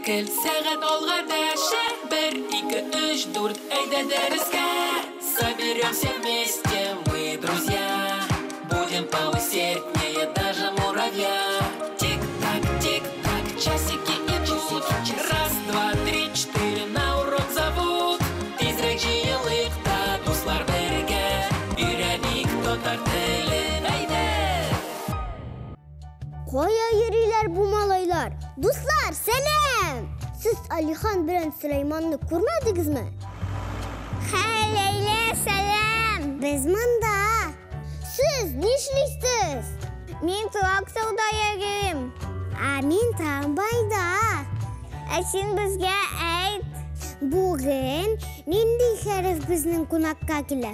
Мизгел сәгать алга дәшә. Бер, ике, өч, дүрт, әйдә дәрескә. Соберемся вместе мы, друзья. Будем поусерднее даже муравья. Тик-так, тик-так, часики идут. Раз, два, три, четыре, на урок зовут. Тизрәк җыелыйк та, дуслар, бергә. Өйрәник татар телен, әйдә! Кая йөриләр бу малайлар? Дуслар, сәлам! Сез Алихан белән Сөләйманны күрмәдегезме? Хәй, Ләйлә, сәлам! Без монда. Сез нишлисез? Мин тракторда йөрим. Ә мин трамвайда. Ә син безгә әйт. Бүген нинди хәреф безнең кунакка килә?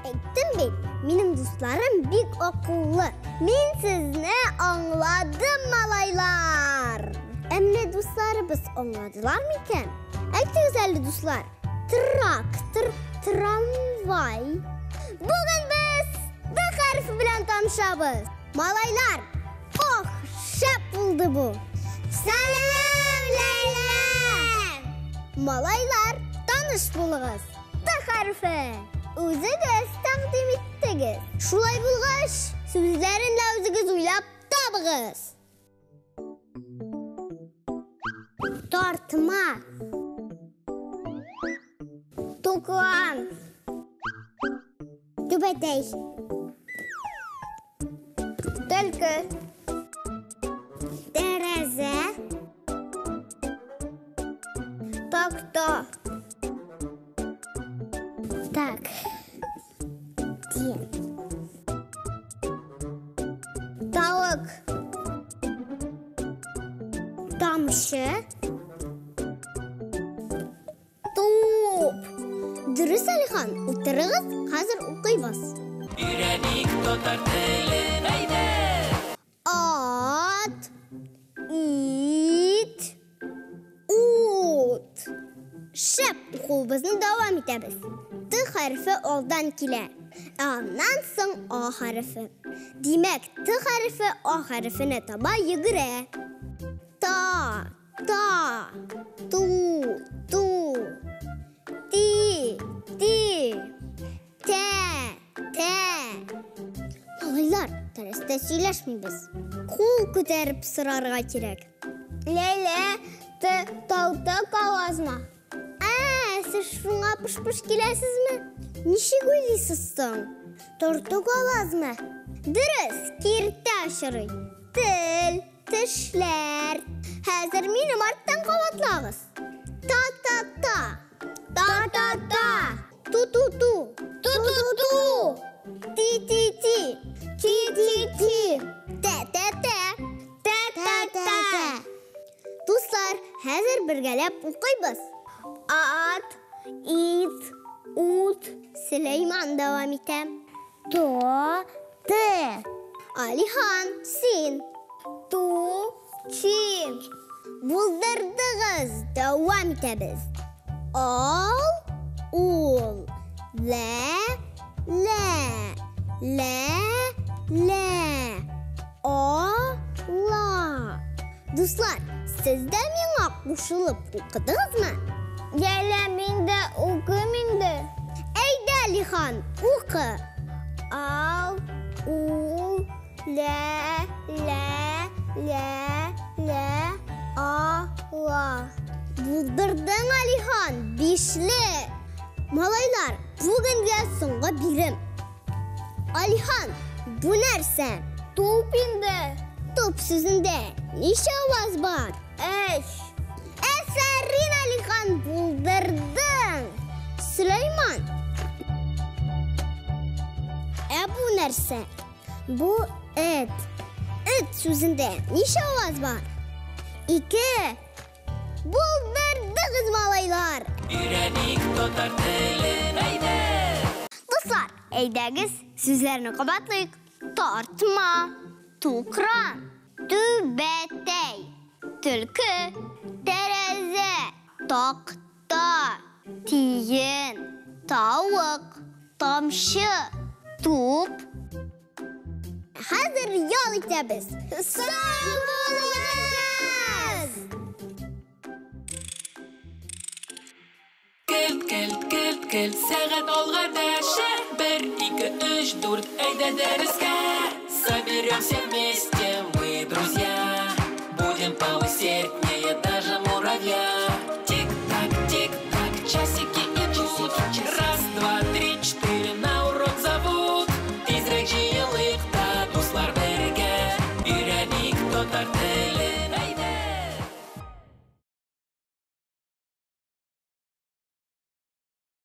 Әйттем бит, минем дусларым бик акыллы. Мин сезне аңладым, малайлар. Ә менә дусларыбыз аңладылар микән? Әйтегез әле, дуслар. Трактор, трамвай. Бүген без Д хәрефе белән танышабыз. Малайлар, ох, шәп булды бу. Сәлам, Ләйлә! Малайлар, таныш булыгыз. Т хәрефе. Үзегез тәкъдим иттегез. Шулай булгач, сүзләрен дә үзегез уйлап табыгыз. Тартма. Туклан. Түбәтәй. Төлке. Тәрәзә. Такта. Так. Тиен. Тавык. Тамчы. Туп. Дөрес, Алихан, утырыгыз, хәзер укыйбыз. Өйрәник татар телен, әйдә! Ат, ит, ут. Шәп, укуыбызны дәвам итәбез. Т хәрефе алдан килә, ә аннан соң А хәрефе. Димәк, Т хәрефе А хәрефенә таба йөгерә. Та, та, ту, ту, ти, ти, тә, тә. Малайлар, дәрестә сөйләшмибез. Кул күтәреп сорарга кирәк. Ләйлә, т талтык авазмы? Ә, сез шуңа пыш-пыш киләсезме? Ничек уйлыйсыз соң? Тортык авазмы? Дөрес, киртә очрый. Тел, тешләр. Хәзер минем арттан кабатлагыз. Та-та-та. Та-та-та. Ту-ту-ту. Ту-ту-ту. Ти-ти-ти. Ти-ти-ти. Тә-тә-тә. Тә-тә-тә. Дуслар, хәзер бергәләп укыйбыз. Ат, ит, ут. Сөләйман дәвам итә. То, те. Алихан, син. Ту, чи. Булдырдыгыз, дәвам итәбез. Ал, ул. Лә, лә. Лә, лә. А, ла. Дуслар, сез дә миңа кушылып укыдыгызмы? Ләлә, мин дә укыйм инде. Әйдә, Алихан, укы. Ал, ул, лә, лә, лә, лә, а, ла. Булдырдың, Алихан, бишле. Малайлар, бүгенгә соңгы бирем. Алихан, бу нәрсә? Туп инде. Туп сүзендә ничә аваз бар? Өч. Әфәрин, Алихан, булдырдың. Сөләйман. Ә бу нәрсә? Бу эт. Эт сүзендә ничә аваз бар? Ике. Булдырдыгыз, малайлар! Өйрәник татар телен, әйдә! Дуслар, әйдәгез, сүзләрне кабатлыйк. Тартма, тукран, түбәтәй, төлке, тәрәзә, такта, тиен, тавык, тамчы, туп. Хәзер ял итәбез. Сау булыгыз! Учитель сәгать алга дәшә. Бер, ике, өч, дүрт, әйдә дәрескә. Соберемся вместе, мы друзья. Будем поусерднее.